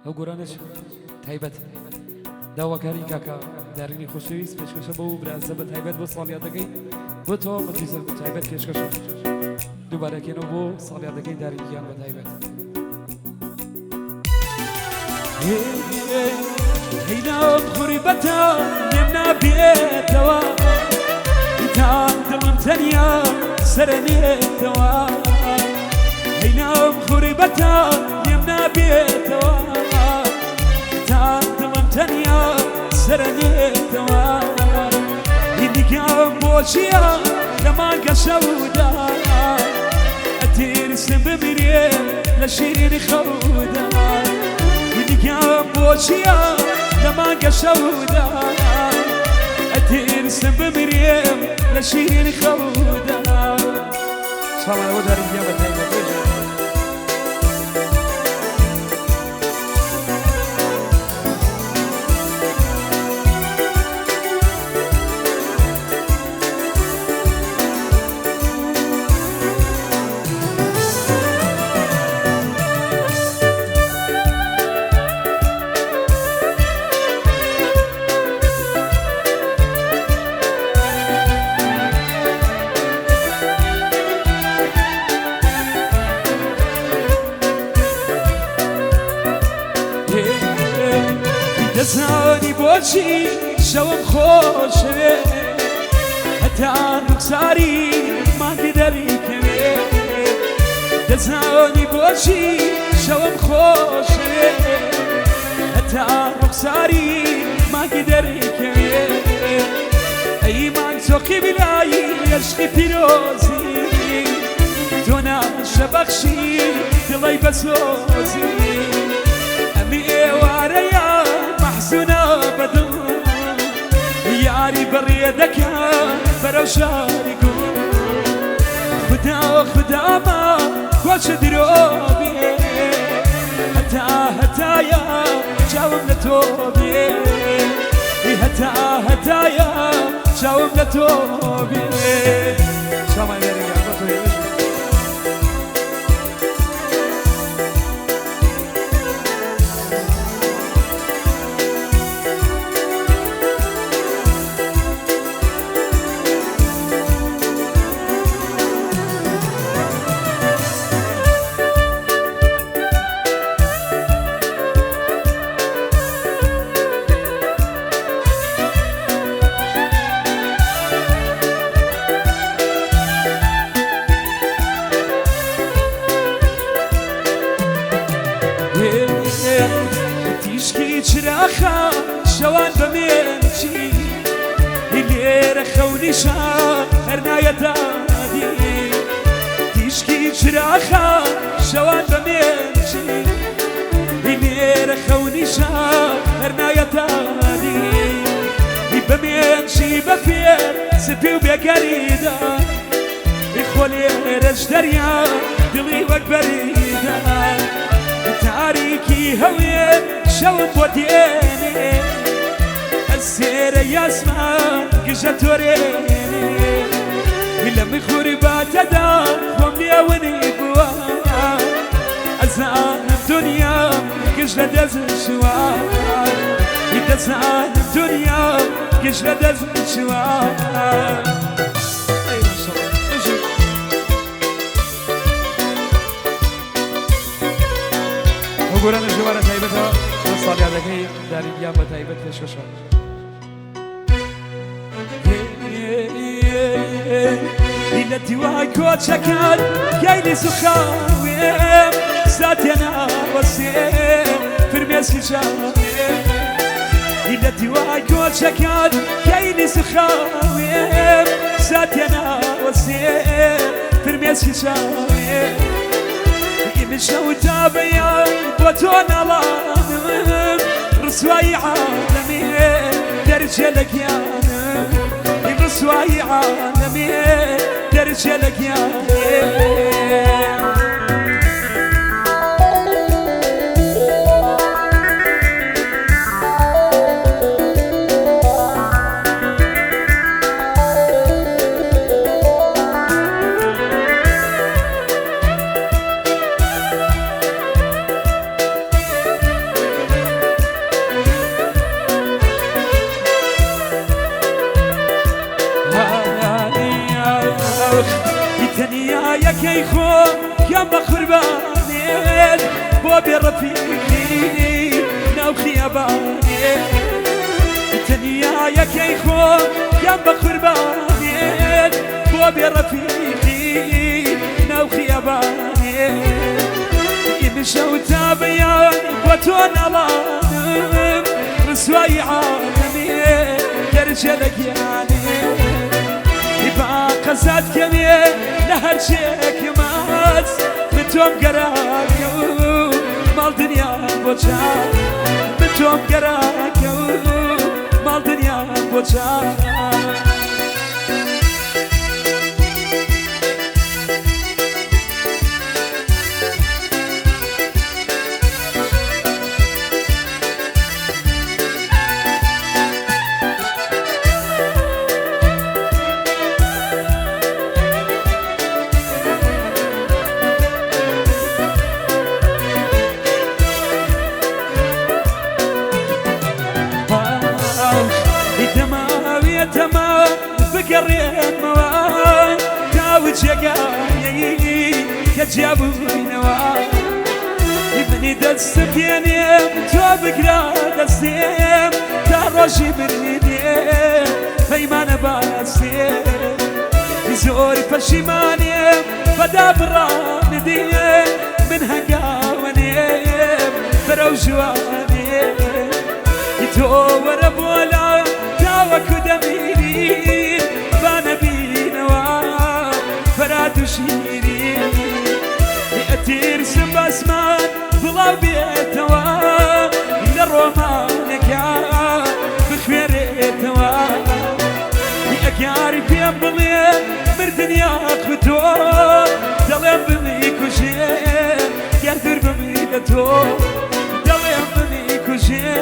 ئەو گۆرانەش تایبەت داواکاری کاکە دارینی خۆشەویست پێشکەشە بۆ برازە بە تایبەت بۆ ساڵیادەکەی بۆ تۆ مەجلیسە تایبەت پێشکەشە دووبارەکەینەوە بۆ ساڵیادەکەی دارین گیان بە تایبەت. هەینام غوربەتە لێم نابێتەوە تا دڵم تەنیا سەرەنێتەوە هەینام غوربەتە لێم نابێتەوە تا دڵم تەنیا سەرەنێتەوە نیگام بۆچیە لە مانگە شەودا ئەترسم بمرێ لە شیرینی خەودا نیگام بۆچیە لە مانگە شەودا ئەترسم بمرێم لە شیرینی خەودا ساڵانەوە دارین گیان بە تایبەت بێژە. دەزانی بۆچی شەوم خۆشەوێ هەتا ڕوخساری مانگی دەریکەوێ دەزانی بۆچی شەوم خۆشەوێ هەتا ڕوخساری مانگی دەریکەوێ ئەی مانگ چۆقی بلایی عشقی پیرۆزی تۆ ناشەبەخشی دڵی بەسۆزی ئەمی ئێوارەیە مەحزونە بەدڵ یاری بڕێ دەکا بەرەو شاری گوڵ خودا خوداما کۆچ درۆ بێ هەتا هەتایە چاوم لە تۆ بێ هەتا هەتایە چاوم لە تۆ بێ چاومان لێرە بۆ تۆ بژی. تیشکی چراخە شەوان بەمێنچی لێرە خەونیشە هەر نایەتادی تیشکی چراخە شەوان بەمێنچی لێرە خەونیشە هەر نایەتادی بەمێنچی بەفێر سپی و بێگەریدا خۆ لێرەش دەریا دڵی وەک بەریدا تاریکی هەوێ شەوم بۆ دێنێ ئەسێرە یاسمان گژە تۆرێنێ لە مخورباتەدا خۆم لێونی بووە ئەزانم دنیا گژ لە دەست شووە دەزانم دنیا گژ لە دەست شووە. ئەی ماشەڵڵا بژی. ئەو گۆرانە ژێوارە تایبەتە بۆ ساڵیادەکەی دارین گیان بە تایبەت پێشکەشە. لە دیوای کۆچەکان گەیلی زوخاوێم ساتێ ناوەسێ فرمێسکی چاوێم لە دیوای کۆچەکان گەیلی زوخاوێم ساتێ ناوەسێ فرمێسکی چاوێم ئیمشەو تا بەیان بۆ تۆ ناڵانم ڕسوایی عالەمێ دەرچێ لە گیانم ڕسوایی عالەمێ دەرچێ لە گیانم. بێ ڕەفیقی ناو خیابانێ تەنیا یەکەی خۆم گیان بە قوربانێت بۆ بێ ڕەفیقی ناو خیابانێ ئیمشەو تا بەیان بۆ تۆ ناڵانم ڕسوایی عالەمێ دەرچێ لە گیانێ با قەزات کەمێ لە هەرچێک ماچ من تۆم گەراکە و ماڵ دنیا بۆ چاک من تۆم گەراکە و ماڵ دنیا بۆ چاک. تەما بگەڕێنمەوە تاو جێگایەی کە جیابووینەوە منی دەستم پێنێم تۆ بگرە دەستێم تا ڕۆژی برینێ پەیمانە باستێ زۆر پەشیمانێم بەدا بڕاندێ من هەنگاوەنێم بەرەو ژوانێ تۆ وەرە بۆ لا تاوەکو دەمیری با نەبینەوە فەرات و شیری ئەتیرسم بەسمان بڵاو بێتەوە لە ڕۆمانەکە بخوێنێتەوە ئەگیاری پێم بڵێ مردن یاخود تۆ دەڵێم بمیکوژێ گەر دوور بمی لە تۆ دەڵێم بمیکوژێ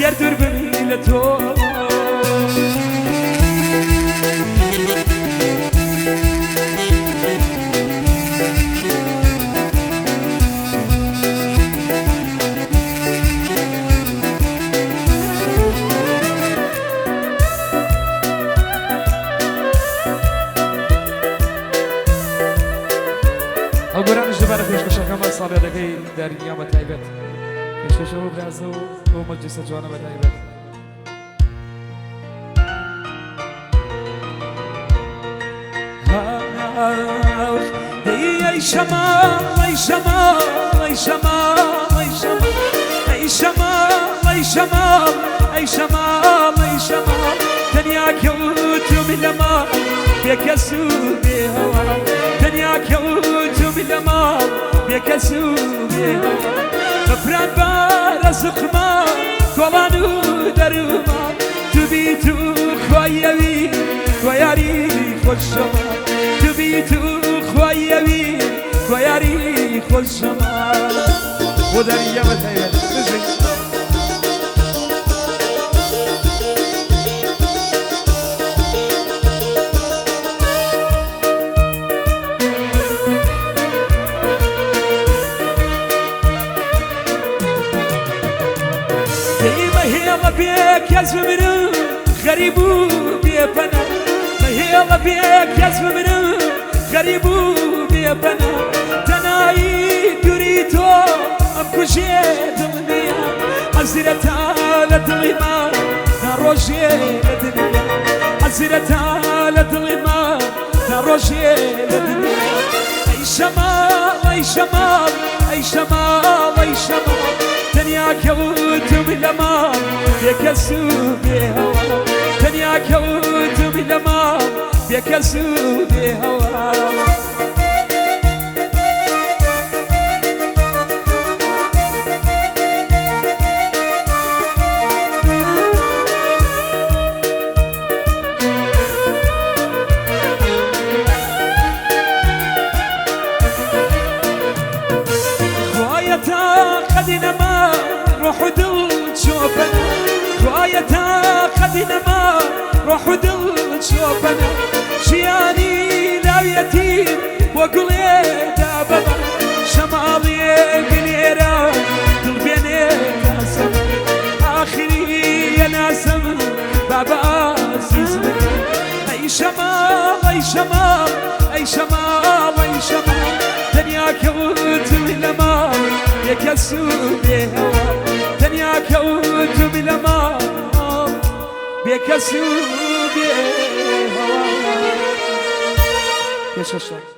گەر دوور بمی لە تۆ. ئەو گۆرانیش دووبارە پێشکەشەکەمە ساڵیادەکەی دارینیا بە تایبەت پێشکەشە بۆ برازە و بۆ مەجلیسە جوانە بە تایبەت. ئەی شەماڵ ئەی شەماڵ ئەی شەماڵ ئەی شەماڵ ئەی شەماڵ ئەی شەماڵ ئەی شەماڵ ئەی شەماڵ تەنیا کەوتم لە ماڵ بێکەس و بێهەوا تەنیا کەوتم لە ماڵ بێکەس و بێهەوا بەفران بارە زقما کۆڵان و دەروما تو بیت و خوایەوی خۆیاری خۆشەما تو بیت و خوایەوی خۆیاری خۆشەما. بۆ دارینیا بە تایبەت بژی. مەهێڵە بێ کەس بمرم غەریب و بێپەنا مەهێڵە بێ کەس بمرم غەریب و بێپەنا تەنایی دووری تۆ ئەم کوژێ دڵنیە حەزرەتا لە دڵی ما تا ڕۆژێ لە دنیا حەزرەتا لە دڵی ما تا ڕۆژێ لە دنیا. ئەی شەماڵ ئەی شەماڵ ئەی شەماڵ ئەی شەماڵ تەنیا کەوتم لە ماڵ بێکەس و بێهەوا تەنیا کەوتم لە ماڵ بێکەس و بێهەوا. قەدی نەما ڕۆح و دڵ چۆپەنە خوایە تا قەدی نەما ڕۆح و دڵ چۆپەنە ژیانی لاویەتیم بۆ گوڵێ دابەمە شەماڵێ بنێرە دڵ بێنێ تاسەمە ئاخری یەناسم بابە ئازیز بکە. ئەی شەماڵ ئەی شەماڵ ئەی شەماڵ ئەی شەماڵ تەنیا کەوتم لە ماڵ بێکەس و بێ هەوا، تەنیا کەوتم لە ماڵ، بێکەس و بێ هەوا. پێشکەشتان.